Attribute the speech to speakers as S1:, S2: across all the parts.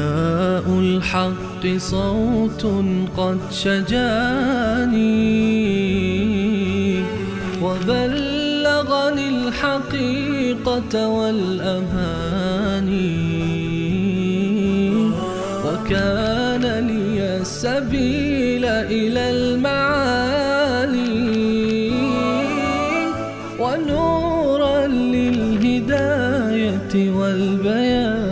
S1: نداء الحق صوت قد شجاني وبلغني الحقيقة والأماني وكان لي السبيل إلى المعالي ونورا للهداية والبيان.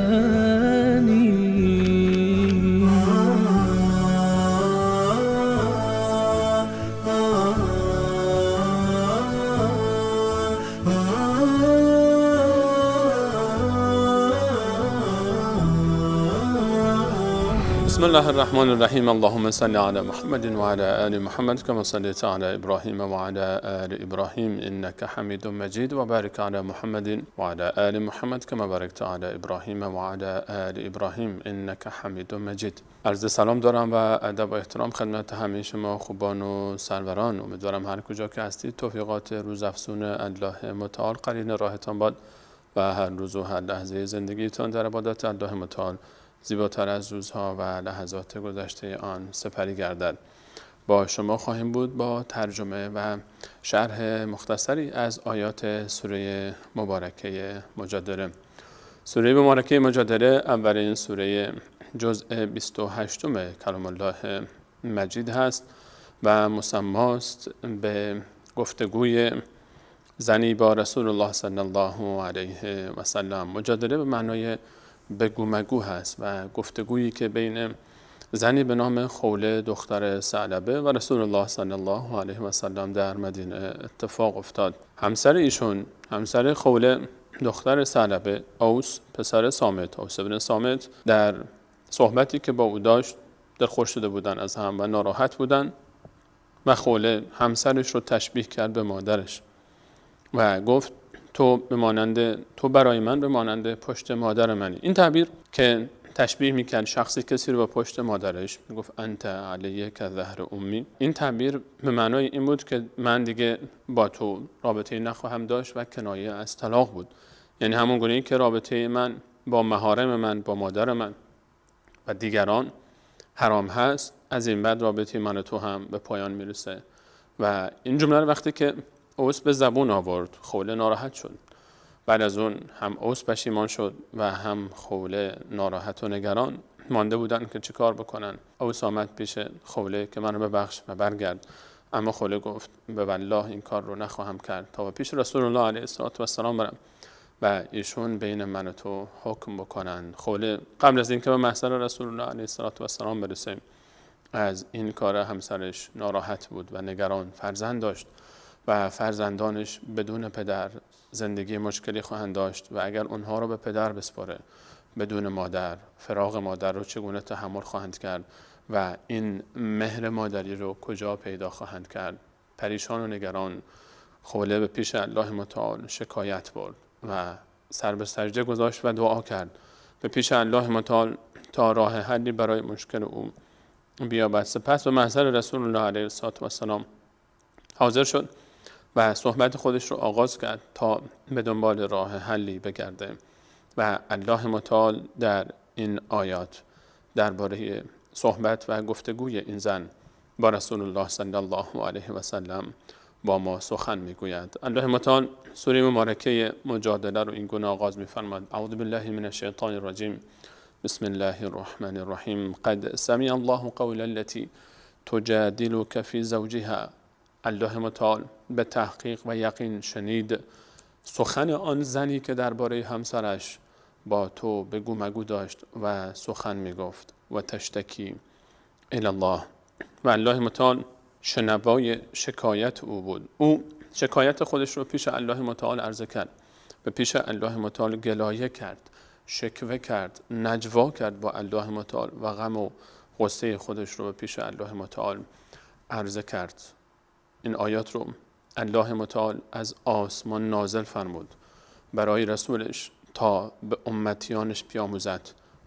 S2: بسم الله الرحمن الرحیم. اللهم صل علی محمد و علی آل محمد كما صلیت علی ابراهیم و علی آل ابراهیم انک حمید مجید و بارک علی محمد و علی آل محمد كما بارکت علی ابراهیم و علی آل ابراهیم انک حمید مجید. عرض سلام دارم و ادب و احترام خدمت همه شما خوبان و سروران. امیدوارم هر کجا که هستید توفیقات روزافزون الله متعال قرین راهتان باد و هر روز و هر لحظه زندگیتان در عبادت الله متعال زیباتر از روزها و لحظات گذشته آن سپری گردد. با شما خواهیم بود با ترجمه و شرح مختصری از آیات سوره مبارکه مجادله. سوره مبارکه مجادله اولین سوره جزء 28 کلام الله مجید هست و مسماست به گفتگوی زنی با رسول الله صلی الله علیه و سلم. مجادله به معنای بگو مگو هست و گفتگویی که بین زنی به نام خوله دختر ثعلبه و رسول الله صلی الله علیه و سلم در مدینه اتفاق افتاد. همسر ایشون، همسر خوله دختر ثعلبه، اوس پسر صامت، اوس ابن صامت، در صحبتی که با او داشت دلخوش شده بودن از هم و ناراحت بودن و خوله همسرش رو تشبیه کرد به مادرش و گفت تو برای من به مانند پشت مادر منی. این تعبیر که تشبیه میکرد شخصی کسی رو با پشت مادرش، میگفت انت علیه کظهر امی، این تعبیر به معنای این بود که من دیگه با تو رابطه نخواهم داشت و کنایه از طلاق بود. یعنی همون گونه که رابطه من با محارم من، با مادر من و دیگران حرام هست، از این بعد رابطه من و تو هم به پایان میرسه. و این جمله رو وقتی که اوس به زبون آورد، خوله ناراحت شد. بعد از اون هم اوس پشیمان شد و هم خوله ناراحت و نگران مانده بودن که چه کار بکنن. اوس آمد پیش خوله که منو ببخش و برگرد، اما خوله گفت به والله این کار رو نخواهم کرد تا پیش رسول الله علیه الصلاة والسلام برم و ایشون بین من و تو حکم بکنن. خوله قبل از اینکه به محضر رسول الله علیه الصلاة والسلام برسیم از این کار همسرش ناراحت بود و نگران. فرزند داشت و فرزندانش بدون پدر زندگی مشکلی خواهند داشت و اگر اونها رو به پدر بسپاره بدون مادر، فراغ مادر رو چگونه تحمل خواهند کرد و این مهر مادری رو کجا پیدا خواهند کرد. پریشان و نگران خوله به پیش الله متعال شکایت برد و سر به سجده گذاشت و دعا کرد به پیش الله متعال تا راه حلی برای مشکل او بیابد. سپس به محضر رسول الله علیه الصلاة والسلام حاضر شد و صحبت خودش رو آغاز کرد تا به دنبال راه حلی بگرده. و الله متعال در این آیات درباره صحبت و گفتگوی این زن با رسول الله صلی الله علیه و سلم با ما سخن میگوید. الله متعال سوره مبارکه مجادله رو این گونه آغاز میفرماد. اعوذ بالله من الشیطان الرجیم. بسم الله الرحمن الرحیم. قد سمع الله قول التي تجادلك في زوجها. الله متعال به تحقیق و یقین شنید سخن آن زنی که درباره همسرش با تو بگو مگو داشت و سخن میگفت و تشتکی الی الله. و الله متعال شنوای شکایت او بود. او شکایت خودش رو پیش الله متعال عرضه کرد، به پیش الله متعال گلایه کرد، شکوه کرد، نجوا کرد با الله متعال و غم و غصه خودش رو به پیش الله متعال عرضه کرد. این آیات رو الله متعال از آسمان نازل فرمود برای رسولش تا به امتیانش بیاموزد،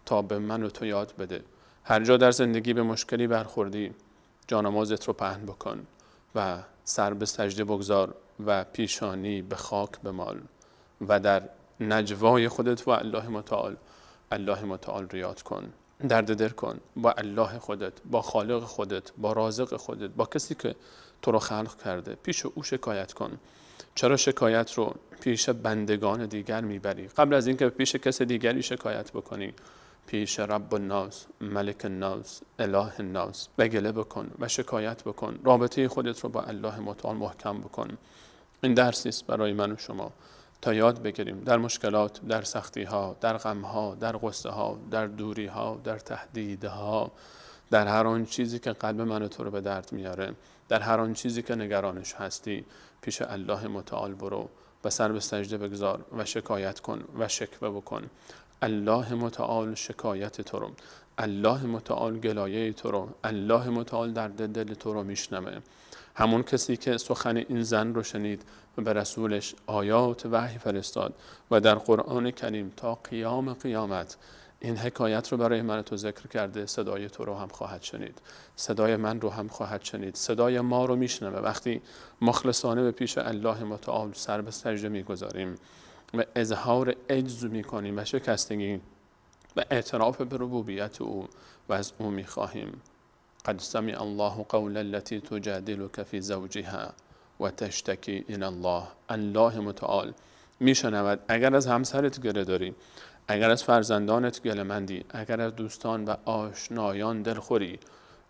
S2: تا به من و تو یاد بده. هر جا در زندگی به مشکلی برخوردی، جانمازت رو پهن بکن و سر به سجده بگذار و پیشانی به خاک بمال و در نجوای خودت و الله متعال، الله متعال رو یاد کن. درد دل کن با الله خودت، با خالق خودت، با رازق خودت، با کسی که تو رو خلق کرده، پیش او شکایت کن. چرا شکایت رو پیش بندگان دیگر میبری؟ قبل از اینکه پیش کس دیگری شکایت بکنی، پیش رب الناس، ملک الناس، اله الناس و گله بکن و شکایت بکن. رابطه خودت رو با الله متعال محکم بکن. این درسی است برای من و شما تا یاد بگیریم در مشکلات، در سختی ها، در غم ها، در غصه ها، در دوری ها، در تهدیدها، در هر آن چیزی که قلب من و تو رو به درد میاره، در هر آن چیزی که نگرانش هستی، پیش الله متعال برو و سر به سجده بگذار و شکایت کن و شکوه بکن. الله متعال شکایت تو رو، الله متعال گلایه تو رو، الله متعال درد دل تو رو میشنوه. همون کسی که سخن این زن رو شنید و به رسولش آیات وحی فرستاد و در قرآن کریم تا قیام قیامت این حکایت رو برای من تو ذکر کرده، صدای تو رو هم خواهد شنید، صدای من رو هم خواهد شنید، صدای ما رو میشنوه. وقتی مخلصانه به پیش الله متعال سر به سجده میگذاریم و اظهار عجز میکنیم و شکستگی و اعتراف به ربوبیت او و از او میخواهیم. قد سمع الله قول التي تجادلك في زوجها و تشتکی الى الله. الله متعال میشنود اگر از همسرت گله داری، اگر از فرزندانت گله مندی، اگر از دوستان و آشنایان دلخوری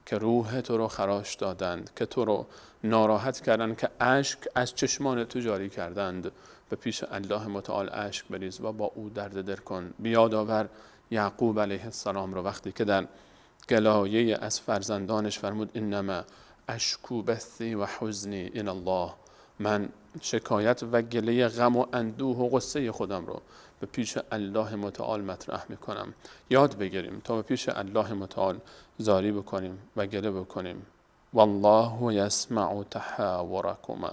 S2: که روح تو رو خراش دادند، که تو رو ناراحت کردند، که اشک از چشمان تو جاری کردند، به پیش الله متعال اشک بریز و با او درد دل کن. بیاد آور یعقوب علیه السلام رو وقتی که در گلایه از فرزندانش فرمود انما اشکو بثی و حزنی الی الله، من شکایت و گله غم و اندوه و غصه خودم رو به پیش الله متعال مطرح میکنم. یاد بگیریم تا به پیش الله متعال زاری بکنیم و گله بکنیم. والله یسمع تحاورکما.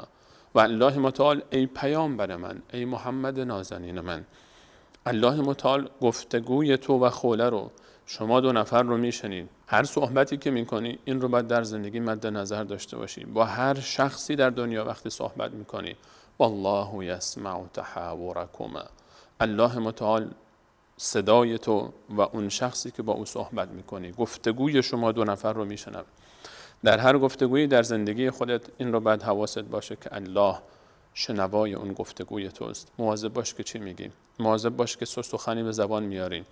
S2: و الله متعال ای پیامبر من، ای محمد نازنین من، الله متعال گفتگوی تو و خوله رو، شما دو نفر رو میشنید. هر صحبتی که میکنی این رو باید در زندگی مد نظر داشته باشی. با هر شخصی در دنیا وقتی صحبت میکنی، والله یسمع تحاورکما، الله متعال صدای تو و اون شخصی که با او صحبت میکنی، گفتگوی شما دو نفر رو میشنوه. در هر گفتگویی در زندگی خودت این رو باید حواست باشه که الله شنوای اون گفتگوی توست. مواظب باش که چی میگی، مواظب باش که سخنی به زبان میاری،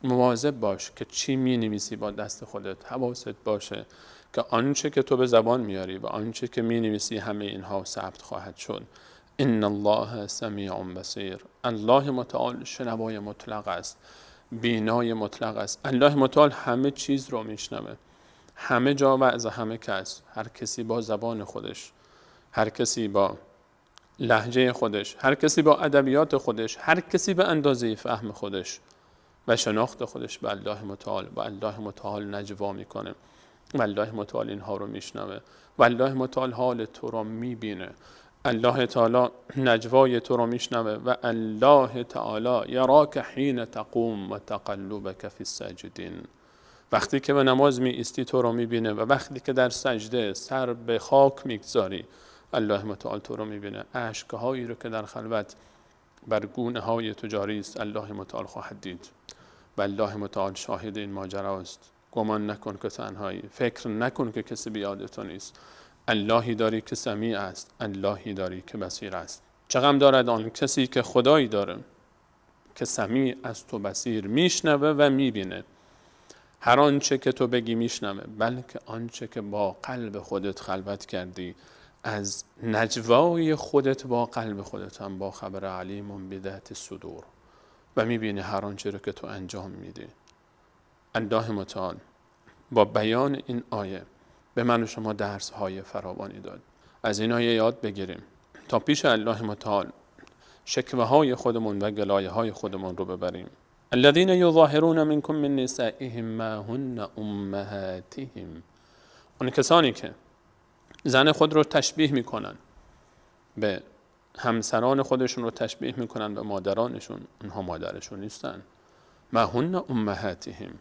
S2: مواظب باش که چی مینویسی با دست خودت. حواست باشه که آنچه که تو به زبان میاری و آنچه که مینویسی همه اینها ثبت خواهد شد. ان الله سمیع بصیر. الله متعال شنوای مطلق است، بینای مطلق است. الله متعال همه چیز رو میشنوه، همه جا و از همه کس، هر کسی با زبان خودش، هر کسی با لهجه خودش، هر کسی با ادبیات خودش، هر کسی به اندازه فهم خودش و شناخت خودش به الله متعال، و الله متعال نجوا میکنه و الله متعال اینها رو میشنوه و الله متعال حال تو رو میبینه. الله تعالی نجوای تو رو میشنوه و الله تعالی یراک حین تقوم و تقلبک فی الساجدین. وقتی که به نماز می ایستی تو رو میبینه و وقتی که در سجده سر به خاک میگذاری الله متعال تو رو میبینه. اشکهایی رو که در خلوت بر گونه های تو جاری است الله متعال خواهد دید و الله متعال شاهد این ماجرا است. گمان نکن که تنهایی، فکر نکن که کسی بیاد تو نیست. اللهی داری که سمیع است، اللهی داری که بصیر است. چه غم دارد آن کسی که خدایی داره که سمیع است و بصیر، میشنوه و میبینه. هر آنچه که تو بگی میشنوه، بلکه آنچه که با قلب خودت خلوت کردی، از نجوای خودت با قلب خودت هم با خبر، علیم بذات الصدور، و میبینه هر آنچه رو که تو انجام میدی. الله متعال با بیان این آیه به من و شما درس های فراوانی داد. از این آیه یاد بگیریم تا پیش الله متعال شکوه های خودمون و گلایه های خودمون رو ببریم. الذين یظاهرون منکم من نسائهم ما هن امهاتهم. اون کسانی که زن خود رو تشبیه میکنن به همسران خودشون، رو تشبیه میکنن به مادرانشون، اونها مادرشون نیستن. ما هن امهاتهم،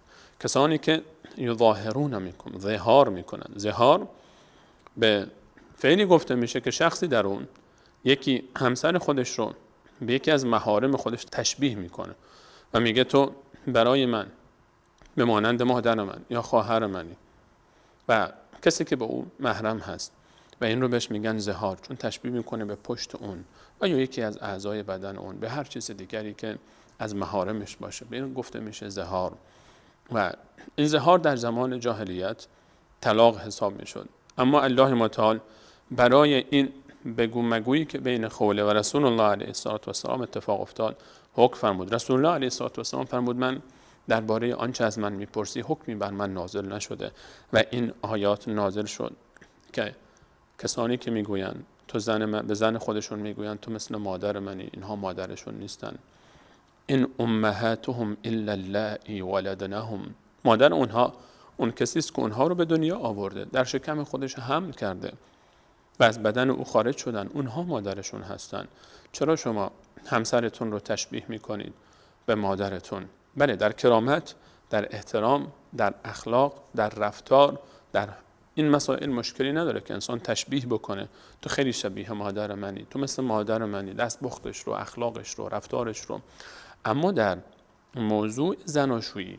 S2: کسانی که یظاهرون منکم، ظهار میکنن. ظهار به فعلی گفته میشه که شخصی در اون یکی همسر خودش رو به یکی از محارم خودش تشبیه میکنه و میگه تو برای من به مانند مادر من یا خواهر منی و کسی که به او محرم هست و این رو بهش میگن ظهار، چون تشبیه میکنه به پشت اون و یا یکی از اعضای بدن اون، به هر چیز دیگری که از محارمش باشه، به این گفته میشه ظهار. و این ظهار در زمان جاهلیت طلاق حساب میشد، اما الله متعال برای این بگو مگویی که بین خوله و رسول الله علیه الصلاة والسلام اتفاق افتاد حکم فرمود. رسول الله علیه الصلاة والسلام فرمود من درباره آنچه از من میپرسی حکمی بر من نازل نشده و این آیات نازل شد که کسانی که میگویند تو زن من، به زن خودشون میگویند تو مثل مادر منی، اینها مادرشون نیستن. ان امهاتهم الا اللائي ولدنهم، مادر اونها اون کسی است که اونها رو به دنیا آورده، در شکم خودش حمل کرده و از بدن او خارج شدن، اونها مادرشون هستن. چرا شما همسرتون رو تشبیه میکنید به مادرتون؟ بله، در کرامت، در احترام، در اخلاق، در رفتار، در این مسائل مشکلی نداره که انسان تشبیه بکنه. تو خیلی شبیه مادر منی، تو مثل مادر منی، دست بختش رو، اخلاقش رو، رفتارش رو. اما در موضوع زناشویی،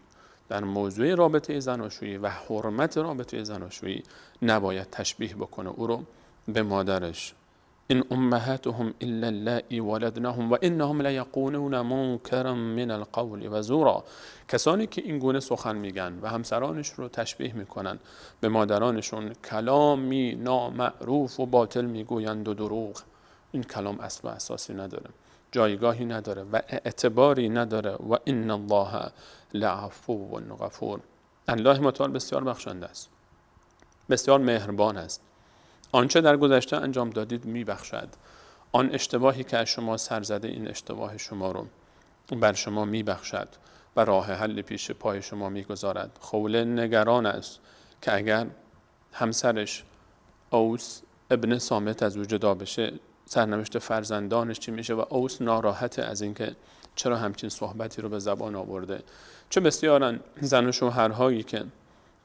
S2: در موضوع رابطه زناشویی و حرمت رابطه زناشویی نباید تشبیه بکنه او رو به مادرش. ان امهاتهم الا اللائي ولدنهم و انهم لیقولون منکرا من القول و زورا. کسانی که این گونه سخن میگن و همسرانش رو تشبیه میکنن به مادرانشون، کلامی نامعروف و باطل میگویند و دروغ. این کلام اصل و اساسی نداره، جایگاهی نداره و اعتباری نداره. و ان الله لعفو غفور. الله متعال بسیار بخشنده است، بسیار مهربان است. آنچه در گذشته انجام دادید میبخشد. آن اشتباهی که از شما سر زده، این اشتباه شما رو بر شما میبخشد و راه حل پیش پای شما میگذارد. خوله نگران است که اگر همسرش اوس ابن صامت از او جدا بشه، سرنوشت فرزندانش چی میشه و اوس ناراحت از اینکه چرا همچین صحبتی رو به زبان آورده. چه بسیارن زن و شوهرهایی که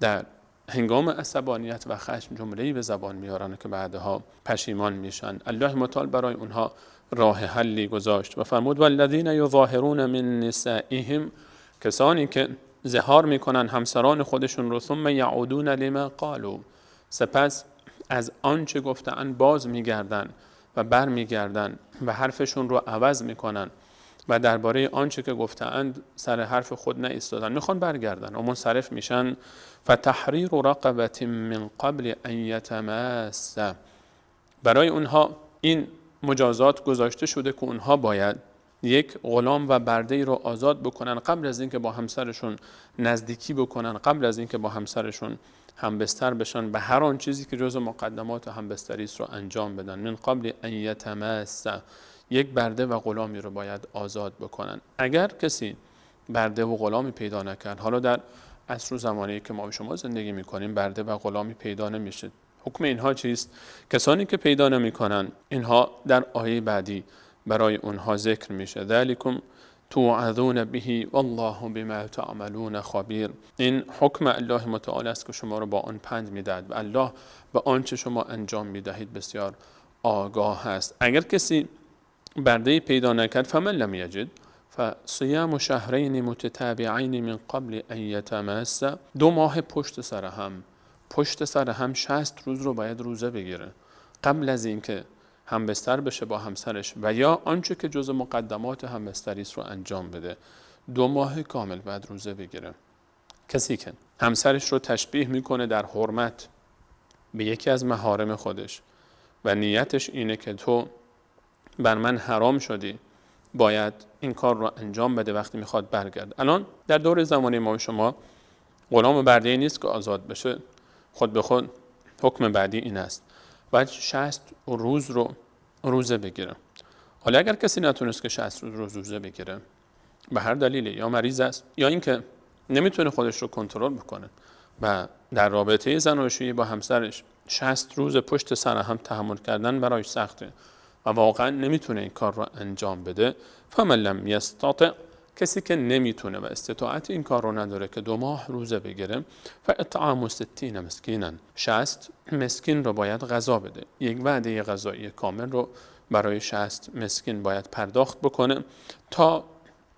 S2: در هنگام عصبانیت و خشم جمله‌ای به زبان میارن که بعدها پشیمان میشن. الله متعال برای اونها راه حلی گذاشت و فرمود والذین یظاهرون من نسائهم، کسانی که ظهار میکنن همسران خودشون رو، ثم یعودون لما قالوا، سپس از آنچه گفتن باز میگردن و بر میگردن و حرفشون رو عوض میکنن و درباره آنچه که گفتند سر حرف خود نایستادن، میخوان برگردن و منصرف میشن. فتحریر رقبة من قبل ان یتماس، برای اونها این مجازات گذاشته شده که اونها باید یک غلام و برده رو آزاد بکنن قبل از اینکه با همسرشون نزدیکی بکنن، قبل از اینکه با همسرشون همبستر بشن، به هر آن چیزی که جزء مقدمات همبستری است رو انجام بدن. من قبل ان یتماس، یک برده و غلامی رو باید آزاد بکنن. اگر کسی برده و غلامی پیدا نکرد، حالا در عصر و زمانی که ما و شما زندگی میکنیم برده و غلامی پیدا نمیشه، حکم اینها چیست؟ کسانی که پیدا نمیکنن، اینها در آیه بعدی برای اونها ذکر میشه. ذلکم توعظون به والله بما تعملون خبیر. این حکم الله متعال است که شما رو با آن پند میدهد و الله به آنچه شما انجام میدهید بسیار آگاه است. اگر کسی برده پیدا نکرد، فمن لم یجد فصیام شهرین متتابعین من قبل ان یتماس، 2 ماه پشت سر هم 60 روز رو باید روزه بگیره قبل از اینکه همبستر بشه با همسرش و یا آنچه که جزء مقدمات همبستری است رو انجام بده. 2 ماه کامل باید روزه بگیره. کسی که همسرش رو تشبیه میکنه در حرمت به یکی از محارم خودش و نیتش اینه که تو بر من حرام شدی، باید این کار رو انجام بده وقتی میخواد برگرد. الان در دور زمانی ما و شما غلام و برده نیست که آزاد بشه، خود به خود حکم بعدی این است باید 60 روز رو روزه بگیره. حالا اگر کسی نتونست که 60 روز رو روزه بگیره به هر دلیلی، یا مریض است یا اینکه نمیتونه خودش رو کنترل بکنه و در رابطه زناشویی با همسرش 60 روز پشت سر هم تحمل کردن برایش سخته و واقعا نمیتونه این کار رو انجام بده، فمن لم یستطع، کسی که نمیتونه و استطاعت این کار رو نداره که 2 ماه روزه بگیره، فاطعام 60 مسکینا، 60 مسکین رو باید غذا بده. یک وعده غذایی کامل رو برای 60 مسکین باید پرداخت بکنه تا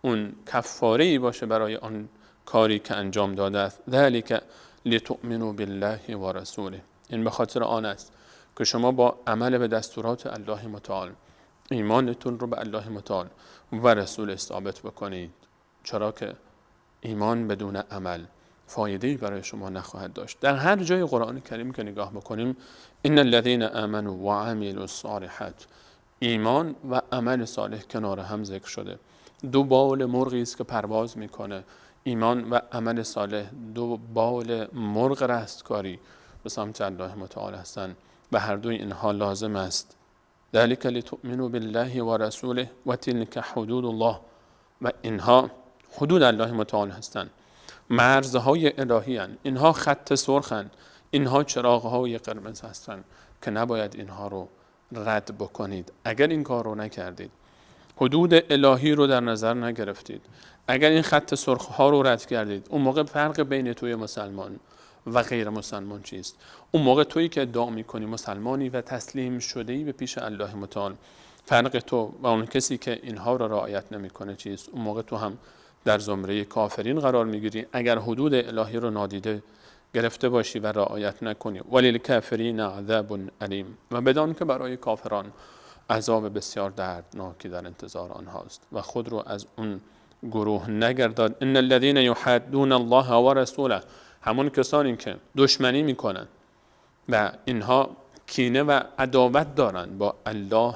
S2: اون کفاره‌ای باشه برای آن کاری که انجام داده است. ذلك لتؤمنوا بالله و رسوله، این به خاطر آن است که شما با عمل به دستورات الله متعال ایمانتون رو به الله متعال و رسول ثابت بکنید، چرا که ایمان بدون عمل فایده‌ای برای شما نخواهد داشت. در هر جای قرآن کریم که نگاه بکنیم، ان الذين آمنوا وعملوا الصالحات، ایمان و عمل صالح کنار هم ذکر شده. دو بال مرغی است که پرواز میکنه. ایمان و عمل صالح دو بال مرغ رستگاری به سمت الله متعال هستند و هر دوی اینها لازم است. ذلك لتؤمنوا بالله ورسوله وتلك حدود الله، و اینها حدود الله متعال هستند، مرزهای الهی هستند، اینها خط سرخند، اینها چراغهای قرمز هستند که نباید اینها رو رد بکنید. اگر این کار رو نکردید، حدود الهی رو در نظر نگرفتید، اگر این خط سرخ ها رو رد کردید، اون موقع فرق بین توی مسلمان و غیر مسلمان چیست؟ اون موقع تویی که ادعا میکنی مسلمانی و تسلیم شده‌ای به پیش الله متعال، فرق تو و اون کسی که اینها رو رعایت نمیکنه چیست؟ اون موقع تو هم در زمره کافرین قرار میگیری اگر حدود الهی رو نادیده گرفته باشی و رعایت نکنی. وللکافرین عذاب الیم، و بدان که برای کافران عذاب بسیار دردناکی در انتظار آنهاست و خود رو از اون گروه نگرداد. ان الذين يحادون الله ورسوله، همون کسانی که دشمنی میکنن و اینها کینه و عداوت دارن با الله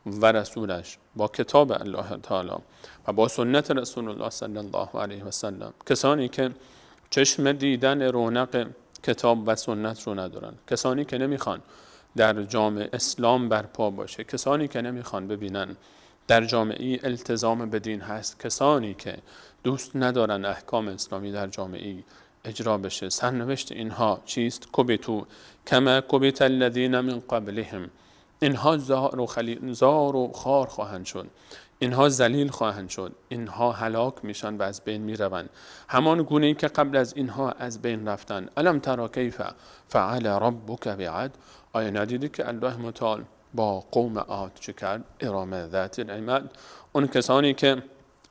S2: و رسولش، با کتاب الله تعالی و با سنت رسول الله صلی الله علیه و سلم، کسانی که چشم دیدن رونق کتاب و سنت رو ندارن، کسانی که نمیخوان در جامعه اسلام برپا باشه، کسانی که نمیخوان ببینن در جامعه التزام به دین هست، کسانی که دوست ندارن احکام اسلامی در جامعه اجرا بشه، سرنوشت اینها چیست؟ کبتو کما کبت الذین من قبلهم، اینها زار و خار خواهند شد، اینها ذلیل خواهند شد، اینها هلاک میشن و از بین میروند، همان گونه که قبل از اینها از بین رفتن. الم تر کیف فعل ربک بعاد، آیا ندیدی که الله متعال با قوم عاد چه کرد؟ ارم ذات العماد، اون کسانی که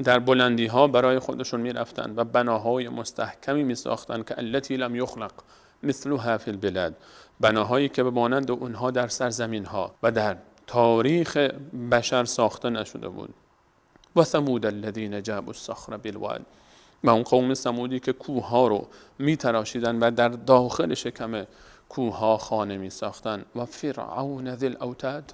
S2: در بلندی ها برای خودشون میرفتن و بناهای مستحکمی میساختن که التی لم یخلق مثلها فی البلاد، بناهایی که به مانند اونها در سرزمین ها و در تاریخ بشر ساخته نشده بود. و ثمود الذین جابوا الصخر بالواد، و اون قوم ثمودی که کوه ها رو میتراشیدن و در داخل شکم کوه ها خانه میساختن. و فرعون ذی الاوتاد،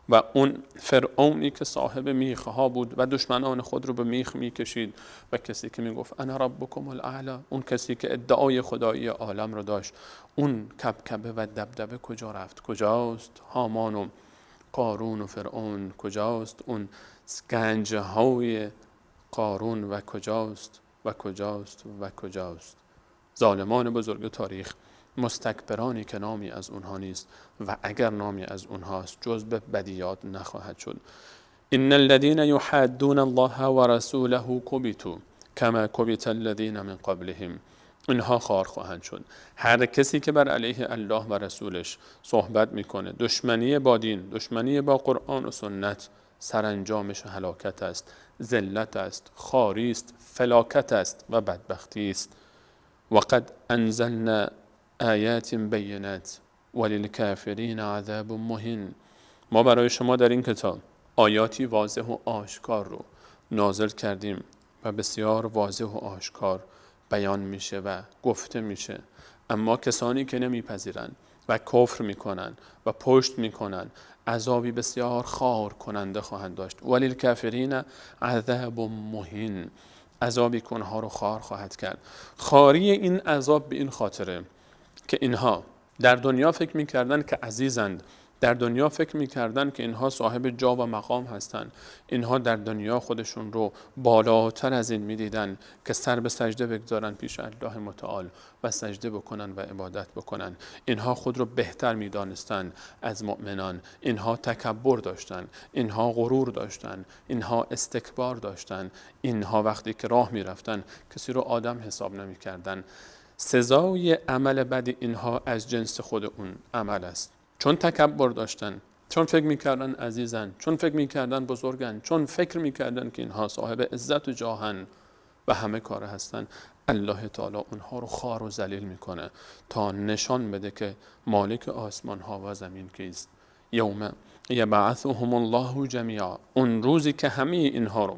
S2: و اون فرعونی که صاحب میخ ها بود و دشمنان خود رو به میخ میکشید و کسی که میگفت انا ربکم الاعلی، اون کسی که ادعای خدایی عالم رو داشت، اون کبکبه و دبدبه کجا رفت؟ کجاست هامان و قارون و فرعون؟ کجاست اون گنج های قارون؟ و کجاست و کجاست و کجاست؟ ظالمان بزرگ تاریخ، مستکبرانی که نامی از اونها نیست و اگر نامی از اونهاست جز به بدیات نخواهد شد. ان الذين يحادون الله ورسوله كبتوا كما كبت الذين من قبلهم، اینها خار خواهند شد. هر کسی که بر علیه الله و رسولش صحبت میکنه، دشمنی با دین، دشمنی با قرآن و سنت، سرانجامش هلاکت است، ذلت است، خواری است، فلاکت است و بدبختی است. وقد انزلنا آیات بینات وللکافرین عذاب مهین، ما برای شما در این کتاب آیاتی واضح و آشکار رو نازل کردیم و بسیار واضح و آشکار بیان میشه و گفته میشه، اما کسانی که نمیپذیرن و کفر میکنن و پشت میکنن، عذابی بسیار خوار کننده خواهند داشت. وللکافرین عذاب مهین، عذابی که اونها رو خوار خواهد کرد. خواری این عذاب به این خاطره که اینها در دنیا فکر میکردن که عزیزند، در دنیا فکر میکردن که اینها صاحب جا و مقام هستند، اینها در دنیا خودشون رو بالاتر از این میدیدن که سر به سجده بگذارن پیش الله متعال و سجده بکنن و عبادت بکنن. اینها خود رو بهتر میدانستن از مؤمنان، اینها تکبر داشتن، اینها غرور داشتن، اینها استکبار داشتن، اینها وقتی که راه میرفتن کسی رو آدم حساب نمیکردن. سزای عمل بد اینها از جنس خود اون عمل است. چون تکبر داشتن، چون فکر میکردن عزیزن، چون فکر میکردن بزرگن، چون فکر میکردن که اینها صاحب عزت و جاهن و همه کاره هستن، الله تعالی اونها رو خوار و ذلیل میکنه تا نشان بده که مالک آسمان ها و زمین کیست. یوم یبعثهم الله جمیعا، اون روزی که همه اینها رو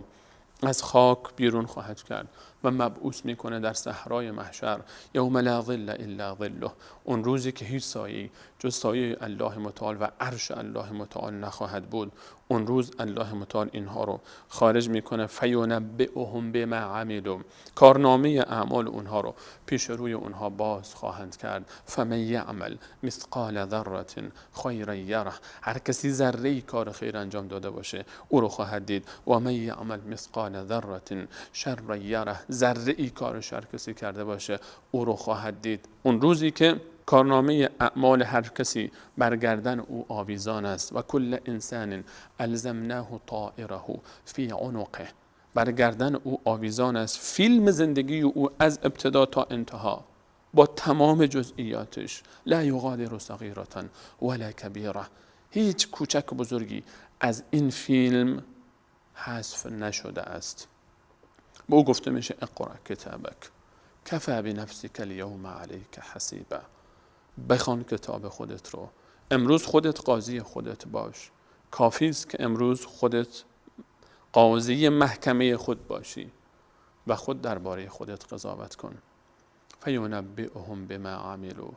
S2: از خاک بیرون خواهد کرد و مبعوث میکنه در صحرای محشر. یوم لا ظل الا ظله، اون روزی که هیچ سایه‌ای جز سایه الله متعال و عرش الله متعال نخواهد بود. اون روز الله متعال اینها رو خارج میکنه. فینبئهم بما عملوا، کارنامه اعمال اونها رو پیش روی اونها باز خواهند کرد. فمن یعمل مثقال ذره خیرا یره، هر کسی ذره کار خیر انجام داده باشه او رو خواهد دید. و من یعمل مثقال ذره شرا یره، ذره ای کار شر کسی کرده باشه او رو خواهد دید. اون روزی که کارنامه اعمال هر کسی بر گردن او آویزان است. و کل انسان الزمناه طائره فی عنقه، بر گردن او آویزان است فیلم زندگی او از ابتدا تا انتها با تمام جزئیاتش. لا یغادر صغیرة ولا کبیره، هیچ کوچک و بزرگی از این فیلم حذف نشده است. به او گفته میشه اقرأ کتابک کفی بنفسک الیوم علیک حسیبا، بخوان کتاب خودت رو، امروز خودت قاضی خودت باش. کافی است که امروز خودت قاضی محکمه خود باشی و خود درباره خودت قضاوت کن. فینبئهم بما عملوا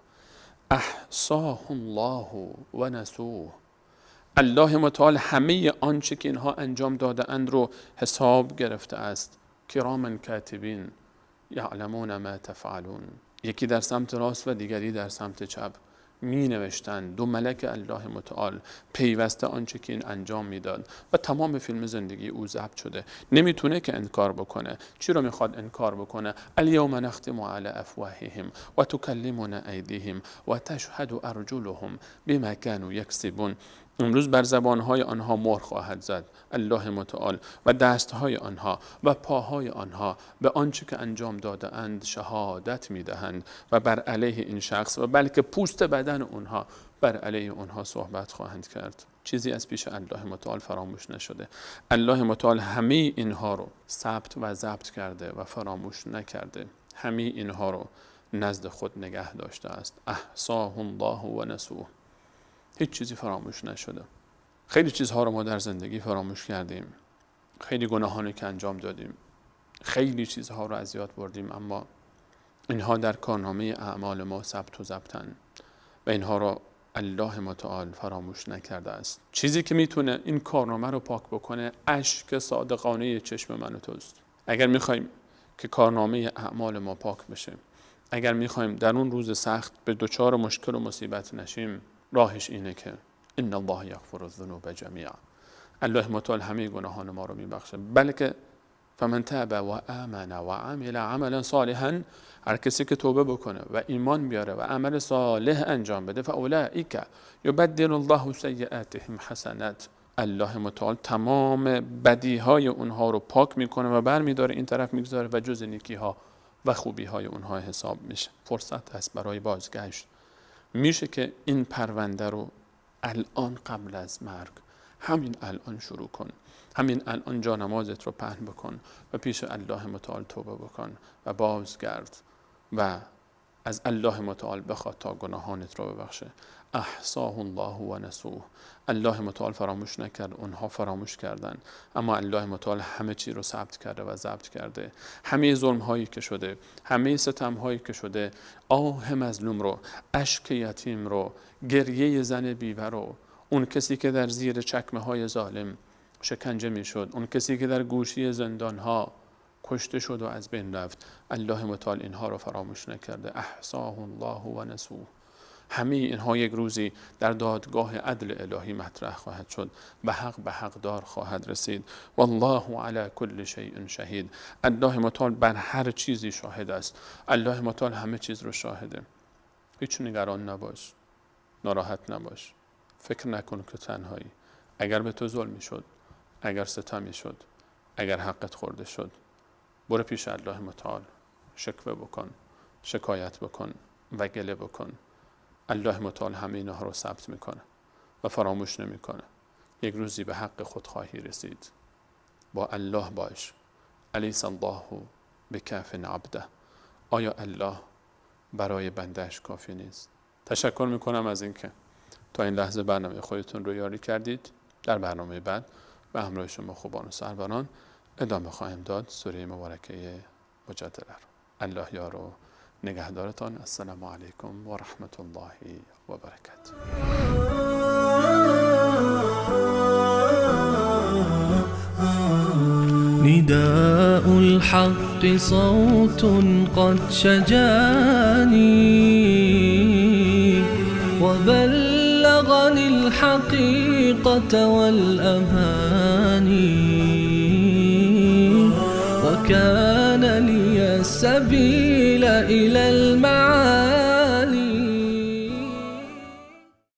S2: احصاه الله و نسوه، الله متعال همه آنچه که اینها انجام داده اند رو حساب گرفته است. کراما کاتبین یعلمون ما تفعلون، یکی در سمت راست و دیگری در سمت چپ می نوشتند. دو ملک الله متعال پیوسته آنچه که این انجام میداد و تمام فیلم زندگی او ضبط شده، نمیتونه که انکار بکنه. چی رو میخواد انکار بکنه؟ الیوم نختم علی افواههم و تکلمنا ایدیهم و تشهد ارجلهم بما كانوا یکسبون. امروز بر زبانهای آنها مهر خواهد زد الله متعال و دستهای آنها و پاهای آنها به آنچه که انجام داده اند شهادت میدهند و بر علیه این شخص و بلکه پوست بدن اونها بر علیه اونها صحبت خواهند کرد. چیزی از پیش الله متعال فراموش نشده. الله متعال همه اینها رو ثبت و ضبط کرده و فراموش نکرده. همه اینها رو نزد خود نگه داشته است. احصاه الله و نسوه، هیچ چیزی فراموش نشده. خیلی چیزها رو ما در زندگی فراموش کردیم، خیلی گناهانی که انجام دادیم، خیلی چیزها رو از یاد بردیم، اما اینها در کارنامه اعمال ما ثبت و ضبطن و اینها رو الله متعال فراموش نکرده است. چیزی که میتونه این کارنامه رو پاک بکنه اشک صادقانه چشم من و توست. اگر میخوایم که کارنامه اعمال ما پاک بشه، اگر میخوایم در اون روز سخت به دچار مشکل و مصیبت نشیم، راهش اینه که ان الله یغفر الذنوب جمیعا، الله متعال همه گناهان ما رو میبخشه. بلکه فمن تاب و آمن و عمل عملا صالحا، هر کسی که توبه بکنه و ایمان بیاره و عمل صالح انجام بده، فاولئک یبدل الله سیئاتهم حسنات، الله متعال تمام بدیهای اونها رو پاک میکنه و برمیداره این طرف میگذاره و جز نیکیها و خوبیهای اونها حساب میشه. فرصت هست برای بازگشت. میشه که این پرونده رو الان قبل از مرگ، همین الان شروع کن، همین الان جا نمازت رو پهن بکن و پیش الله متعال توبه بکن و بازگرد و از الله متعال بخواد تا گناهانت رو ببخشه. احصاه الله و نسوه، الله متعال فراموش نکرد، اونها فراموش کردن، اما الله متعال همه چی رو ثبت کرده و ضبط کرده. همه ظلم هایی که شده، همه ستم هایی که شده، آه مظلوم رو، اشک یتیم رو، گریه زن بیوه رو، اون کسی که در زیر چکمه های ظالم شکنجه می شد، اون کسی که در گوشی زندان ها کشته شد و از بین رفت، الله متعال اینها رو فراموش نکرده. احصاه الله و نسوه، همه اینها یک روزی در دادگاه عدل الهی مطرح خواهد شد و حق به حقدار خواهد رسید. والله علی کل شیء شهید، الله متعال بر هر چیزی شاهد است. الله متعال همه چیز رو شاهده. هیچ نگران نباش، ناراحت نباش، فکر نکن که تنهایی. اگر به تو ظلمی شد، اگر ستمی شد، اگر حقت خورده شد، برو پیش الله متعال، شکوه بکن، شکایت بکن و گله بکن. الله متعال همه اینها رو ثبت میکنه و فراموش نمیکنه. یک روزی به حق خود خواهی رسید. با الله باش. الیس الله بکاف عبده، آیا الله برای بندهش کافی نیست؟ تشکر میکنم از اینکه تا این لحظه برنامه خودتون رو یاری کردید. در برنامه بعد به همراه شما خوبان و سروران ادامه خواهیم داد سوره مبارکه مجادله رو. الله یار و نگهدارتان. السلام علیکم و رحمت الله و برکاته.
S1: نداء الحق صوت قد شجاني وبلغني الحقيقة والأماني وكان لي السبيل.